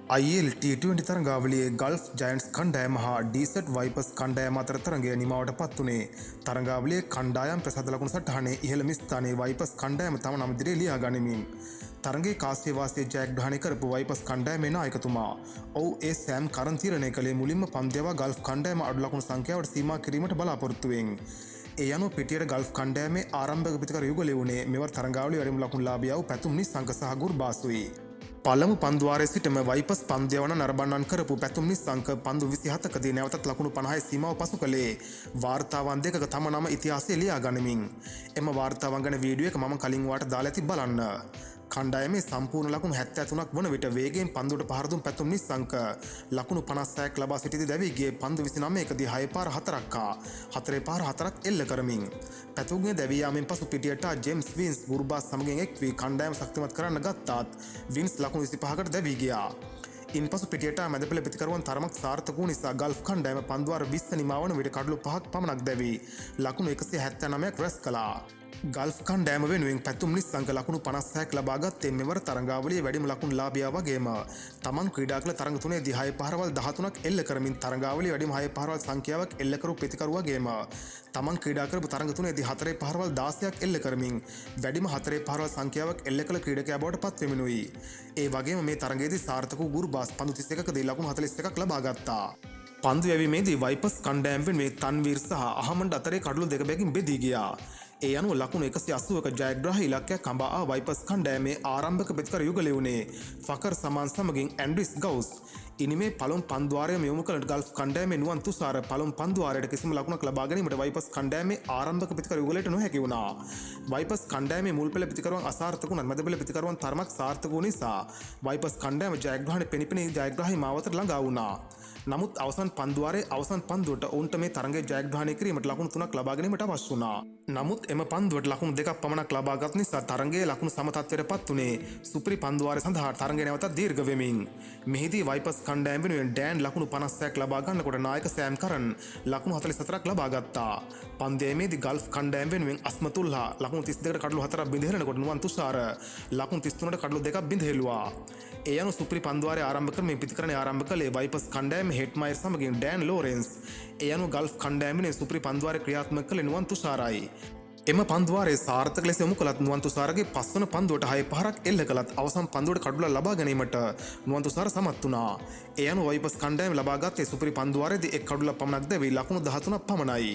IL T20 තරඟාවලියේ gulf ජයන්ට්ස් කණ්ඩායම හා ඩීසර්ට් වයිපර්ස් කණ්ඩායම අතර තරඟය නිමාවට පත් වුණේ තරඟාවලියේ කණ්ඩායම් ප්‍රසාද ලකුණු සටහනේ ඉහළම ස්ථානයේ වයිපර්ස් කණ්ඩායම තම නම ඉදිරියේ ලියා ගනිමින්. තරඟයේ කාසිය වාසිය ජයග්‍රහණය කරපු වයිපර්ස් කණ්ඩායමේ නායකතුමා ඔව් ඒ සෑම් කරන් තීරණය කළේ මුලින්ම පන්දු යවා ගල්ෆ් කණ්ඩායම අඩු ලකුණු සංඛ්‍යාවට සීමා කිරීමට බලාපොරොත්තු වෙන්. ඒ අනුව පිටියට ගල්ෆ් කණ්ඩායමේ ආරම්භක පිතිකරු යුගලය වුණේ මෙවර තරඟාවලියේ වැඩිම ලකුණු ලාභියා වූ පැතුම් නිස්සංක සහ ගුර්බාසුයි. පළමු පන්දුවාරයේ සිටම වයිපර්ස් පන්දු යවන නරඹන්නන් කරපු පැතුම් නිස්සංක පන්දු 27කදී නැවතත් ලකුණු 50 සීමාව පසු කළේ වාර්තාවන් දෙකක තම නම ඉතිහාසයේ ලියා ගනිමින්. එම වාර්තාවන් ගැන වීඩියෝ එක මම කලින් ඔයාට දාලා ඇති, බලන්න. කණ්ඩායමේ සම්පූර්ණ ලකුණු 73ක් වන විට වේගයෙන් පන්දුවට පහර දුන් පැතුම් නිස්සංක ලකුණු 56ක් ලබා සිටිද්දී දැවී ගියේ පන්දු 29කදී 6 පාර 4ක් හා 4 පාර 4ක් එල්ල කරමින්. පැතුම්ගේ දැවී යාමෙන් පසු පිටියට ජේම්ස් වින්ස් ගුර්බාස් සමගින් එක් වී කණ්ඩායම ශක්තිමත් කරන්න ගත්තාත් වින්ස් ලකුණු 25කට දැවී ගියා. ඉන්පසු පිටියට මැදපෙළ පිතිකරුවන් තරමක් සාර්ථක වූ නිසා ගල්ෆ් කණ්ඩායම පන්දුවාර 20 නිමා වන විට කඩලු 5ක් පමණක් දැවී ලකුණු 179ක් රැස් කළා. ගල්ෆ් කණ්ඩායම වෙනුවෙන් පැතුම් නිස්සංක ලකුණු 56ක් ලබා ගත්තේ මෙවර තරඟාවලියේ වැඩිම ලකුණු ලාභියා වගේම තමන් ක්‍රීඩා කළ තරඟ තුනේදී 6 පහරවල් 13ක් එල්ල කරමින් තරඟාවලියේ වැඩිම 6 පහරවල් සංඛ්‍යාවක් එල්ල කරපු පිතිකරු වගේම තමන් ක්‍රීඩා කරපු තරඟ තුනේදී 4 පහරවල් 16ක් එල්ල කරමින් වැඩිම 4 පහරවල් සංඛ්‍යාවක් එල්ල කළ ක්‍රීඩකයා බවට පත්වෙමිනුයි. ඒ වගේම මේ තරඟයේදී සාර්ථක වූ ගුර්බාස් පන්දු 31කදී ලකුණු 41ක් ලබා ගත්තා. පන්දු යැවීමේදී වයිපර්ස් කණ්ඩායම වෙනුවෙන් තන්වීර් සහ අහමන්ඩ් අතරේ කඩලු දෙක බැගින් බෙදී ගියා. ඒ අනුව ලකුණු 180ක ජයග්‍රාහී ඉලක්කයක් හඹා ආ වයිපර්ස් කණ්ඩායමේ ආරම්භක පිතිකරු යුගලය වුණේ ෆකර් සමාන් සමගින් ඇන්ඩ්‍රිස් ගවුස්. ඉනිමේ පළමු පන්දුවාරයම යොමු කළ ගල්ෆ් කණ්ඩායමේ නුවන් තුෂාර පළමු පන්දුවාරයට කිසිම ලකුණක් ලබා ගැනීමට වයිපර්ස් කණ්ඩායමේ ආරම්භක පිතිකරු යුගලයට නොහැකි වුණා. වයිපර්ස් කණ්ඩායමේ මුල් පෙළ පිතිකරුවන් අසාර්ථක වුණත් මැද පෙළ පිතිකරුවන් තරමක් සාර්ථක වූ නිසා වයිපර්ස් කණ්ඩායම ජයග්‍රහණය පෙනිපෙනී ජයග්‍රාහී මාවතට ළඟා වුණා. නමුත් අවසන් පන්දුවාරයේ අවසන් පන්දුවට ඔවුන්ට මේ තරඟය ජයග්‍රහණය කිරීමට ලකුණු 3ක් ලබා ගැනීමට අවශ්‍ය වුණා. නමුත් එම පන්දුවට ලකුණු 2ක් පමණක් ලබාගත් නිසා තරඟයේ ලකුණු සම තත්ත්වයට පත් වුණේ සුපිරි පන්දුවාරය සඳහා තරඟය නැවතත් දීර්ඝ වෙමින්. මෙහිදී වයිපර්ස් කණ්ඩායම වෙනුවෙන් ඩෑන් ලකුණු 56ක් ලබා ගන්නකොට නායක සෑම් කරන් ලකුණු 44ක් ලබා ගත්තා. පන්දු යැවීමේදී ගල්ෆ් කණ්ඩායම වෙනුවෙන් අස්මතුල්ලා ලකුණු 32කට කඩලු 4ක් බිඳ හෙළනකොට නුවන් තුෂාර ලකුණු 33ට කඩලු 2ක් බිඳ හෙළුවා. ඒ අනුව සුපිරි පන්දුවාරය ආරම්භ කරමින් පිතිකරණය ආරම්භ කළේ වයිපර්ස් කණ්ඩායමේ හෙට්මයර් සමගින් ඩෑන් ලෝරෙන්ස්. ඒ අනුව ගල්ෆ් කණ්ඩායම වෙනුවෙන් සුපිරි පන්දුවාරය ක්‍රියාත්මක කළේ නුවන් තුෂාරයි. එම පන්දුවාරයේ සාර්ථක ලෙස යොමු කළත් නුවන් තුෂාරගේ පස්වන පන්දුවට හය පහරක් එල්ල කළත් අවසන් පන්දුවට කඩුල්ල ලබා ගැනීමට නුවන් තුෂාර සමත් වුණා. ඒ අනුව වයිපර්ස් කණ්ඩායම ලබා ගත්තේ සුපිරි පන්දුවාරයේදී එක් කඩුල්ලක් පමණක් දැවී ලකුණු 13ක් පමණයි.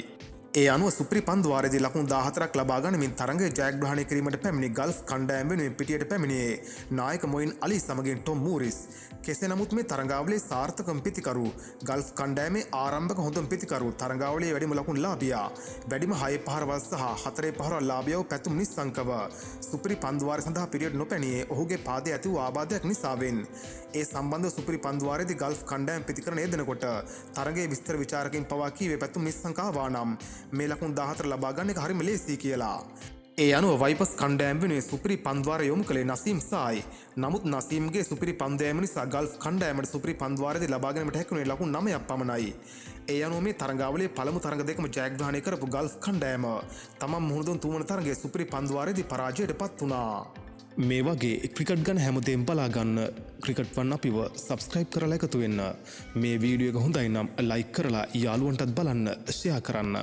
ඒ අනුව සුපිරි පන්දුවාරයේදී ලකුණු 14ක් ලබා ගනිමින් තරඟය ජයග්‍රහණය කිරීමට පැමිණි ගල්ෆ් කණ්ඩායම වෙනුවෙන් පිටියට පැමිණියේ නායක මොයින් අලි සමගින් ටොම් මූරිස්. කෙසේ නමුත් මේ තරඟාවලියේ සාර්ථකම පිතිකරු, ගල්ෆ් කණ්ඩායමේ ආරම්භක හොඳම පිතිකරු, තරඟාවලියේ වැඩිම ලකුණු ලාභියා, වැඩිම හය පහරවල් සහ හතරේ පහරවල් ලාභියා වූ පැතුම් නිස්සංකව සුපිරි පන්දුවාරය සඳහා පිටියට නොපැණියේ ඔහුගේ පාදයේ ඇති වූ ආබාධයක් නිසාවෙන්. ඒ සම්බන්ධව සුපිරි පන්දුවාරයේදී ගල්ෆ් කණ්ඩායම පිතිකරණ යෙදෙනකොට තරඟයේ විස්තර විචාරකයින් පවා කීවේ පැතුම් නිස්සංක ආවා නම් මේ ලකුණු 14 ලබා ගන්න එක හරිම ලේසියි කියලා. ඒ අනුව වයිපර්ස් කණ්ඩායම වෙනුවෙන් සුපිරි පන්දුවාරය යොමු කළේ නසීම් සායි. නමුත් නසීම්ගේ සුපිරි පන්දු යැවීම නිසා ගල්ෆ් කණ්ඩායමට සුපිරි පන්දුවාරයේදී ලබා ගැනීමට හැකි වුණේ ලකුණු 9ක් පමණයි. ඒ අනුව මේ තරඟාවලියේ පළමු තරඟ දෙකම ජයග්‍රහණය කරපු ගල්ෆ් කණ්ඩායම තමන් මුහුණ දුන් තුන්වන තරඟයේ සුපිරි පන්දුවාරයේදී පරාජයට පත් වුණා. මේ වගේ ක්‍රිකට් ගැන හැමදේම බලා ගන්න ක්‍රිකට් වන් අපිව සබස්ක්‍රයිබ් කරලා එකතු වෙන්න. මේ වීඩියෝ එක හොඳයි නම් ලයික් කරලා යාළුවන්ටත් බලන්න ෂෙයා කරන්න.